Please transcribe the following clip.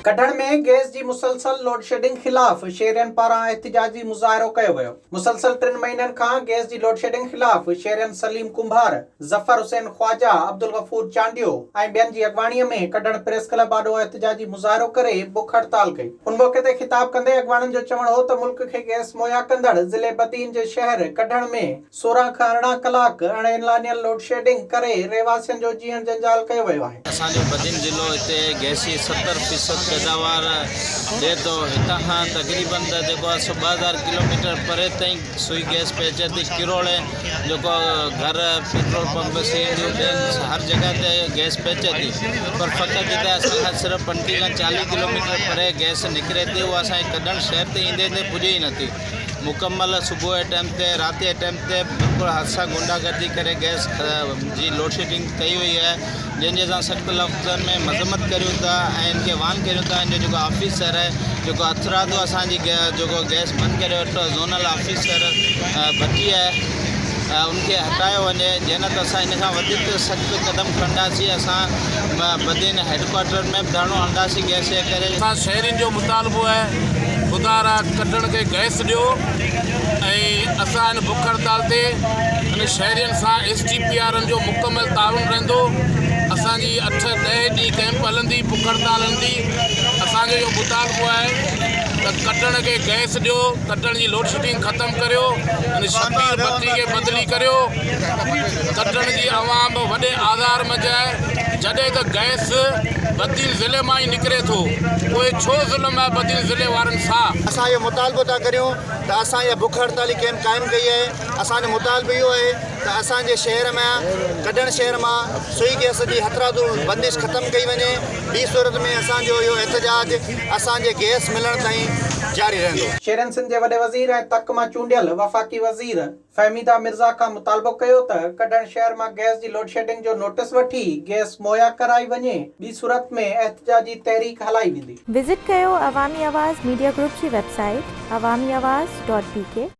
ڪڍڻ ۾ گئس جي مسلسل لوڊشيڊنگ خلاف شهرين پاران احتجاجي مظاهرو ڪيو ويو. مسلسل ٽن مهينن کان گئس جي لوڊشيڊنگ خلاف شهرين سليم ڪنڀار، ظفر حسين خواجه، عبدالغفور چانڊيو ۽ ٻين جي اڳواڻي ۾ ڪڍڻ پريس ڪلب آڏو احتجاجي مظاهرو ڪري بک هڙتال ڪئي. ان موقعي تي خطاب ڪندي اڳواڻن جو چوڻ هو ته ملڪ کي گئس مهيا ڪندڙ ضلعي بدين جي شهر ڪڍڻ ۾ 16 کان 18 ڪلاڪ اڻ اعلانيل لوڊشيڊنگ ڪري رهواسين جو جيئڻ جنجال ڪيو ويو آهي. اسان جو بدين ضلعو هتي گئس جي 70% پيداوار ڏئي ٿو هتان کان تقريبن ته جيڪو آهي سو 2000 ڪلوميٽر پري تائين سوئي گئس پهچي ٿي ڪروڙين جيڪو گهر پيٽرول پمپ سي اين جي ٻين هر جڳهه تي گئس پهچي ٿي پر فقط جتي اسان کان صرف 35 کان 40 ڪلوميٽر پري گئس نڪري ٿي اها اسان جي ڪڍڻ شهر تي ايندي ايندي پڄي ئي نٿي مڪمل صبح جي ٽائيم تي رات جي ٽائيم تي بلڪل حد سان غنڊا گردي ڪري گئس جي لوڊشيڊنگ ڪئي وئي آهي جنهن جي اسان سخت لفظن ۾ مذمت ڪريون ٿا ۽ ان کي وارن ڪريون ٿا ان جو جيڪو آفيسر آهي جيڪو هٿرادو اسان جي جيڪو گئس بند ڪري ويٺو آهي زونل آفيسر ڀٽي آهي ان کي هٽايو وڃي جنهن نه ته اسان ان کان وڌيڪ سخت قدم کڻنداسين اسان بدين هيڊ ڪوارٽر ۾ به ڌرڻو هڻنداسين گئس جي ڪري. اسان شهرين جو مطالبو آهي خدارا ڪڍڻ کي گئس ڏيو ۽ اسان هن بک هڙتال تي هن شهرين سان ايس ٽي پي آرن جو مڪمل تعاون رهندو اسان جي اٺ ڏهه ڏينهن ڪئمپ هلندي بک هڙتال هلندي اسان جو اهو مطالبو آهي ته ڪڍڻ کي گئس ڏيو ڪڍڻ جي لوڊشيڊنگ ختم ڪريو ۽ شبير ڀٽي کي بدلي ڪريو ڪڍڻ جي عوام وڏي آزار منجهه آهي جڏهن ته گئس بدين ضلعي مان ئي نڪري ٿو پوء ڇو ظلم آهي بدين ضلعي وارن سان. اسان اهو مطالبو ٿا ڪريون ته اسان اها بک هڙتالي ڪئمپ قائم ڪئي آهي اسان جو مطالبو اهو آهي ته اسان جي شهر ۾ ڪڍڻ شهر مان سوئي گئس جي هٿرادو بندش ختم ڪئي وڃي ٻي صورت ۾ اسان جو اهو احتجاج اسان جي گئس ملڻ تائين جاري رهندو. شهرين سنڌ جي وڏي وزير ۽ تڪ مان چونڊيل وفاقي وزير فهميده مرزا کان مطالبو ڪيو ته ڪڍڻ شهر مان گئس جي لوڊشيڊنگ جو نوٽيس وٺي گئس مهيا ڪرائي وڃي، ٻي صورت ۾ احتجاجي تحريڪ هلائي ويندي. وزٽ ڪيو عوامي آواز ميڊيا گروپ جي website Awami Awaz dot B K.